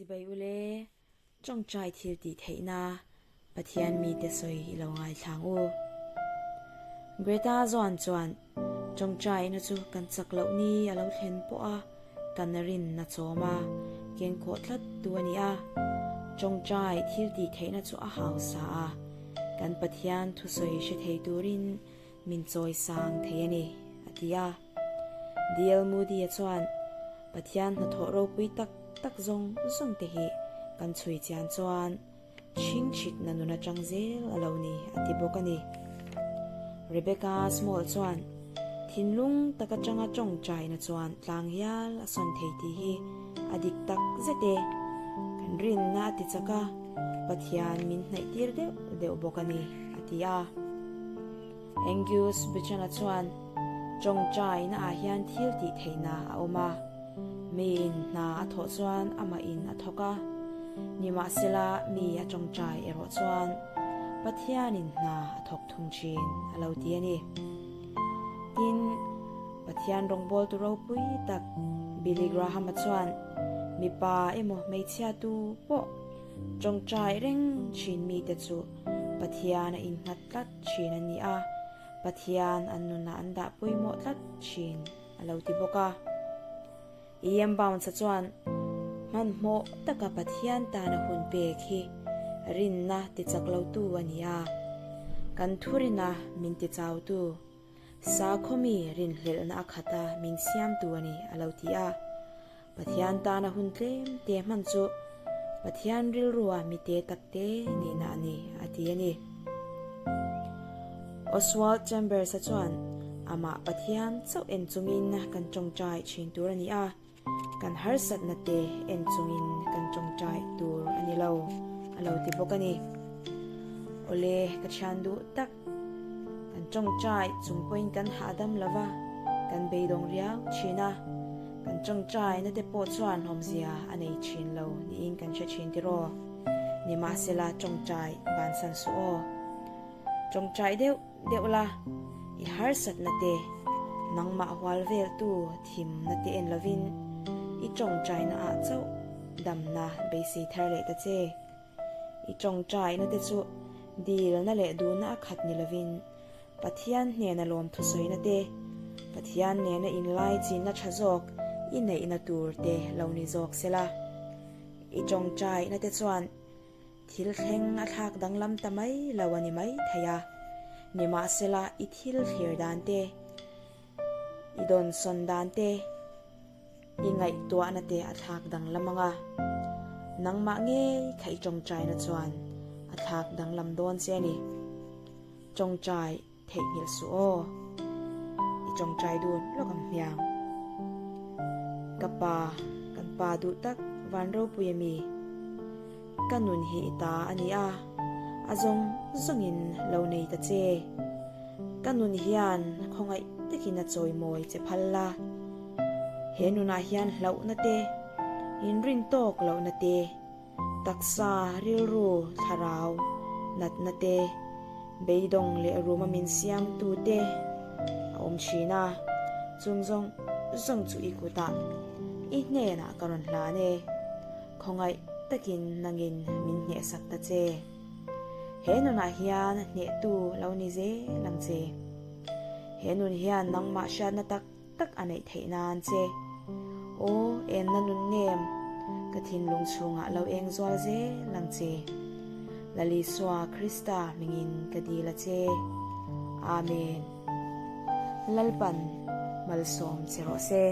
Chibai ule, tawngtai thil tih theihna Pathian mite sawi i lo ngaithlang u. Greta Zuan chuan tawngtaina chu kan chak loh ni a lo thlen pawh a kan rinna chawm a, kengkawh tlat tu a ni a. Tawngtai thil tih theihna chu a hausa a, kan Pathian thusawi hre thei turin min chawi sang thei a ni, a ti a. D.L. Moody-a chuan, Pathian hnathawh ropui tak tak zawng zawng te hi kan chhui chian chuan chhingchhitna nun atang zel a lo ni, a ti bawk a ni. Rebecca Small chuan, Thinlung tak atanga tawngtaina chuan tlang hial a sawn thei tih hi a dik tak zet e. Kan rinna a ti chak a, Pathian min hnaihtir deuh deuh bawk a ni, a ti a. Angus Buchan-a chuan tawngtaina ah hian thil tih theihna a awm a, miin hna a thawh chuan amahin a thawk a, nimahsela mi a tawngtai erawh chuan Pathianin hna a thawk thung thin a lo ti a ni. Tin, Pathian rawngbawltu ropui tak Billy Graham-a chuan mipa emaw hmeichhia tu pawh tawngtai reng thin mite chu Pathian a innghat tlat thin a ni a, Pathian an nunah an dah pawimawh tlat thin a lo ti bawk a. E.M. Bounds-a chuan hmanhmawh taka Pathian tana hun pek hi rinna tichak lotu a ni a, kan thurina min tichautu, sakhawmi rinhlelhna a khata min siamtu a ni a lo ti a. Pathian tana hun tlem te hman chu Pathian rilrua mi te tak te nihna a ni, a ti a ni. Oswald Chambers-a chuan amah Pathian chauh en chungin kan tawngtai thin tur a ni a, kan harsatna te en chungin kan tawngtai tur a ni lo, a lo ti bawk a ni. Awle, ka thian duh tak, kan tawngtai chung pawhin kan hahdam lo va, kan beidawng riau thin a. Kan tawngtaina te pawh chuan awmzia a nei thin lo niin kan hre thin tiraw? Nimahsela tawngtai bansan suh aw. Tawngtai deuh deuh la, i harsatna te, nangmah hual veltu thimna te en lovin i tawngtaina ah chauh damna beisei thar leh ta che. I tawngtaina te chu dilna leh duhna a khat ni lovin Pathian hnena lawm thusawina te, Pathian nena inlai chinna tha zawk i neihna tur te lo ni zawk sela. I tawngtaina te chuan thil thleng a thlak danglam ta mai lo a ni mai thei a, nimahsela i thil thlir dan te, i dawnsawn dan te, I ngaihtuahna te a thlak danglam ang a, nangmah ngei kha i tawngtaina chuan a thlak danglam dawn che a ni. Tawngtai theihnghilh suh aw, i tawngtai dun lawk ang hmiang. Ka pa, kan pa duh tak van ropui a mi? Ka nun hi i ta a ni a, a zawng zawngin lo nei ta che. Ka nun hian khawngaih takin a chawimawi che phal la. He nunah hian hlauhna te, inrin tawk lohna te, taksa, rilru, thlarau, natna te, beidawng leh ruma min siamtu te a awm thin a, chung zawng zawng chu i kutah i hnenah ka rawn hlan e. Khawngaih takin nangin min hnehsak ta che. He nunah hian hnehtu lo ni zel ang che. He nun hian nangmah hriatna tak tak a neih theih nan che. Aw, enna nun nem, ka thinlung chhungah lo eng zual zel ang che. Lalisua Krista hmingin ka dil a che. Amen. Lalpan malsawm che rawh se.